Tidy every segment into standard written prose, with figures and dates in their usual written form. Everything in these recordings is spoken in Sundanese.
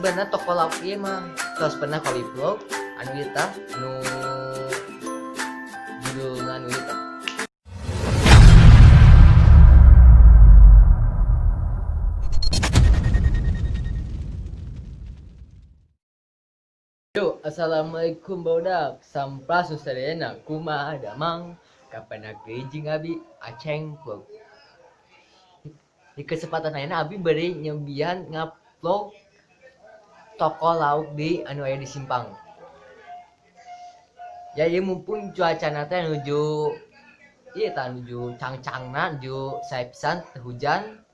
Sebenarnya toko lauk ieu mah tos pernah kali vlog anu ieu tah, anu judulna anu ieu tah. Yo, assalamualaikum barudak. Sampurasun sadayana, kumaha damang? Kapan jeung abi Aceng Vlog. Di kesempatan ayeuna abi bade nyobian ngupload toko lauk di anu aya di Simpang. Ya ieu mumpung cuacana teh nuju ieu tah, nuju cangcangna, nuju sae pisan, teu hujan,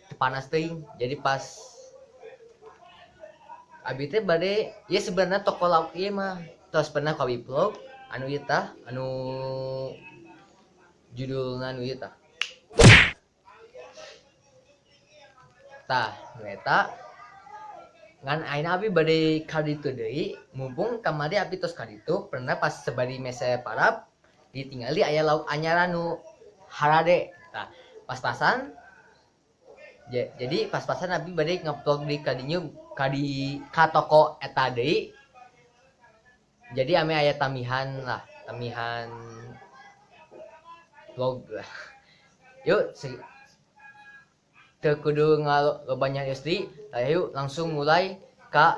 teu panas teuing. Jadi pas abi teh bade ieu, sebenarnya toko lauk ieu mah tos pernah kawi vlog anu ieu tah, anu judulna anu ieu tah. Tah, nu eta ngan ayeuna abi bade ka ditu deui, mumpung kamari abi tos ka ditu pernah pas sabari mese parab, ditingali aya lauk anyaran nu harade. Tah, pas-pasan jadi pas-pasan abi bade ngevlog di kadinya, ka di ka toko eta deui. Jadi ame aya tamihan lah, tamihan vlog lah. Yuk, teu kudu ngaloba nyarios deui, ayo langsung mulai ka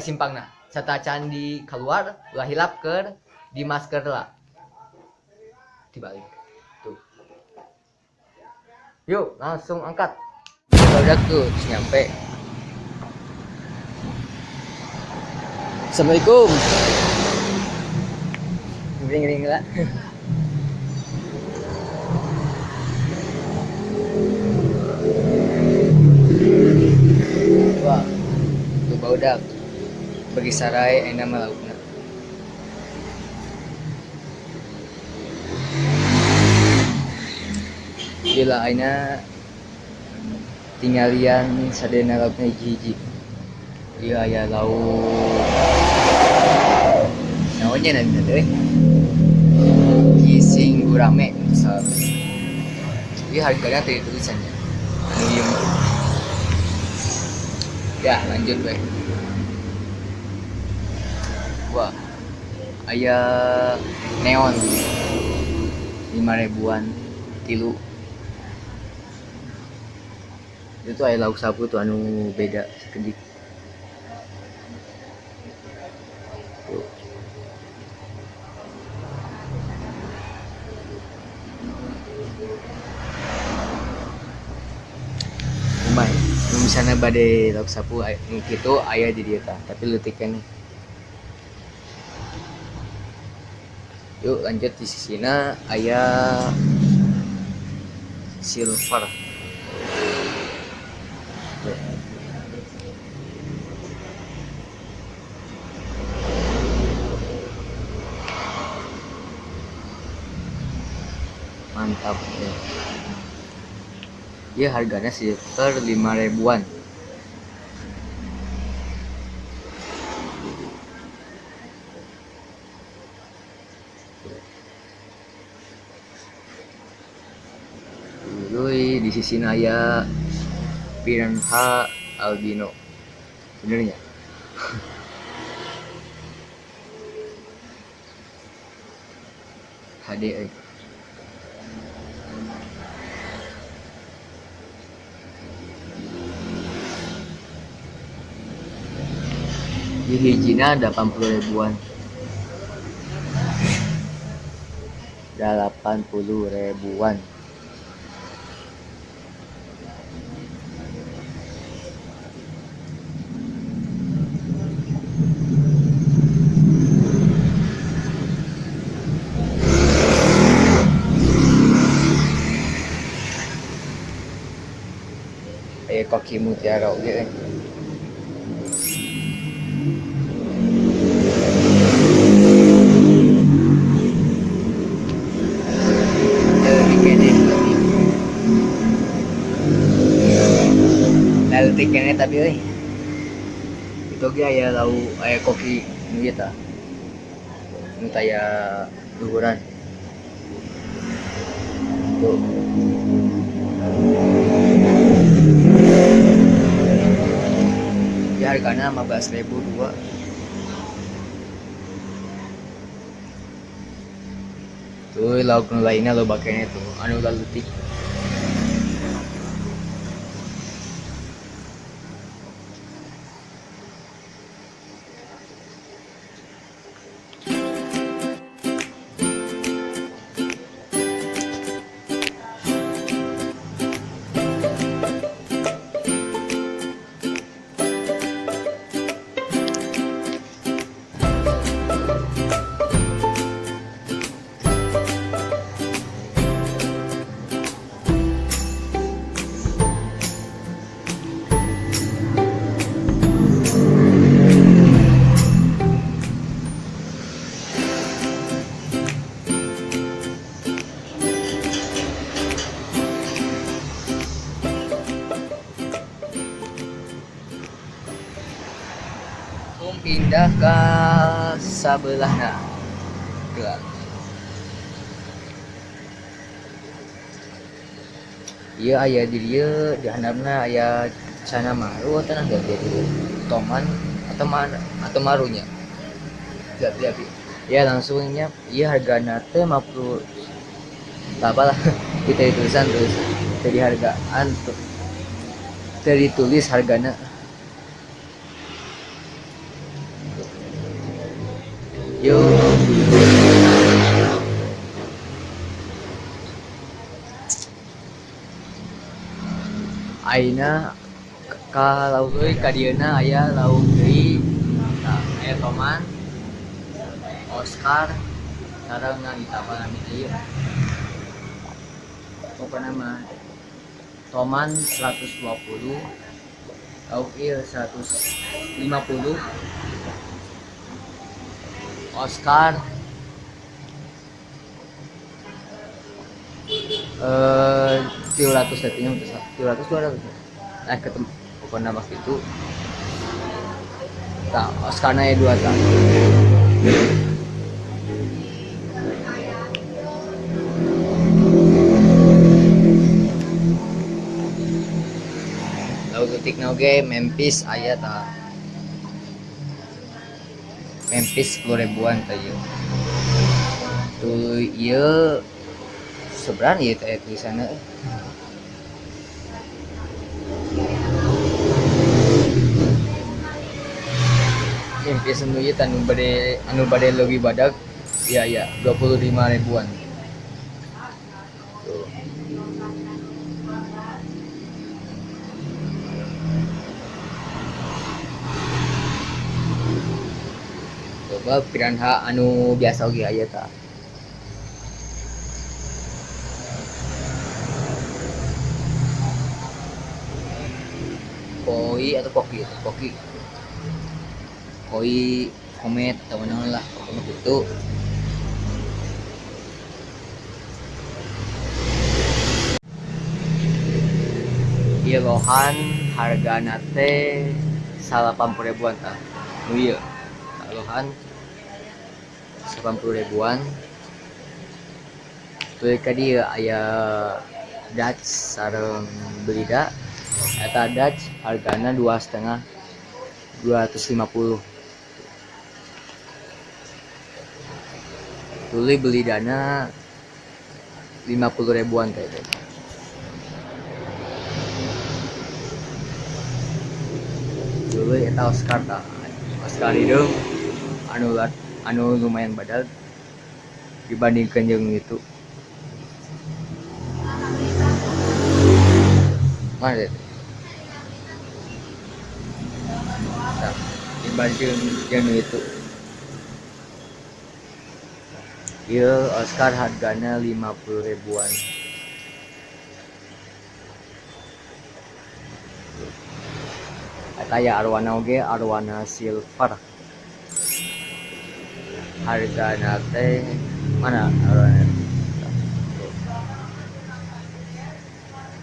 simpangna. Satacan di keluar ulah hilap keur di masker lah. Dibalik. Tuh. Yuk, langsung angkat. Udah tuh, nyampe. Assalamualaikum. Ring ring lah. Wah, tuh barudak. Bagi sarai enak mah laukna. Gila aina tinggalian sadayana laukna hiji-hiji. Ieu aya lauk naonnya nanti teh? Gising gurame salah. Ieu harganya teh tulisannya. Anu ieu mah. Ya, lanjut we. Wah, aya neon 5 ribuan tilu. Itu aya lauk sapu tuh anu beda sekedik. Tuh. Lumayan. Nu misalnya bade lauk sapu nu kitu aya di dieu tah, tapi leutik keneh. Yuk lanjut di sisina aya silver. Tuh. Mantap ya. Dia harganya sekitar 5 ribuan. Tuluy di sisi aya piranha albino. Benernya. HD euy. Di hijina 80 ribuan. 80 ribuan. Aya koki mutiara oge. Leutik keneh tapi euy. Itu ge aya lauk, aya koki nu ieu tah. Nu taya luhuran. Tuh. Hargana 15.000 dua. Tuh lauk nu lainna loba keneh tuh anu leutik. Pindah ke sebelahna. Iya aya di dieu di handapna aya cana maru atau nah jadi toman atau mana atau marunya. Tidak. Ya langsungnya iya hargana teh 50 tak apalah kita ditulisan terus jadi hargaan tuh. Ditulis hargana. Yo. Aina ka lauk euy ka dieuna aya lauk deui. Tah aya toman, Oscar, sareng nang ditambah namina ieu. Pokona mah toman 120, lauk ieu 150. Oscar 300 artinya 300 200. Nah ketemu pokoknya mah gitu. Tak Oscarnya ya 2 tak. Lauk leutik oge Memphis aya ta. Memphis 10 ribuan teh ieu. Tuh ieu seberang ieu teh tulisanna. Memphis nu ieu teh anu bade leuwih badag ya ya 25 ribuan. Tuh. Coba piranha anu biasa oge aya ta. Koi atau koki, koki. Koi komet atau naon lah, pokoknya gitu. Ieu lohan hargana teh 80 ribuan ta. Nu ieu lohan 80 ribuan. Tuh ka dieu aya Dutch sareng belida. Eta Dutch hargana dua setengah, 250. Tuluy belidana 50 ribuan teh. Tuluy eta Oscar ta. Oscar hideung anu lumayan badag dibandingkan jeung itu. Mana teh? Tah, dibandingkan jeung itu. Ieu Oscar hargana 50 ribuan. Eta ya arwana oge, arwana silver. Hargana teh mana arwana?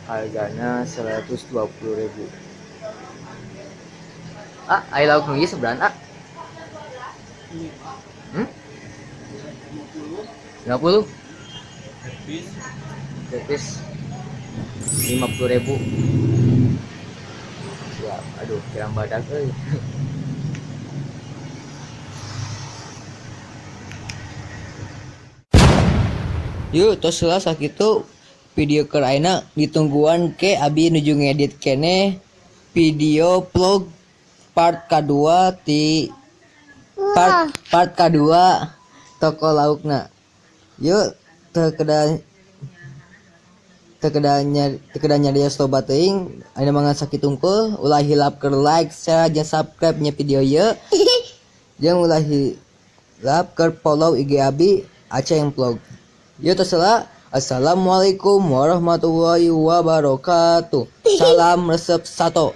Hargana 120.000. Ah, aya lauk nu ieu seberang ah? 50? Gratis 50.000. Ya. Siap. Aduh, kirang badak euy. Yuk, tos lah sakitu video keur ayeuna, ditungguan ke abi nuju ngedit keneh video vlog part kedua ti part part kedua toko laukna. Yuk, teu kedah teu kedah nyarios loba teuing, ayeuna mah ngan sakitu hungkul. Ulah hilap keur like, share, jeung subscribe nya video ieu, jeung ulah hilap keur follow IG abi, Aceng Vlog. Yuk, tos lah. Assalamualaikum warahmatullahi wabarakatuh. Salam resep sato.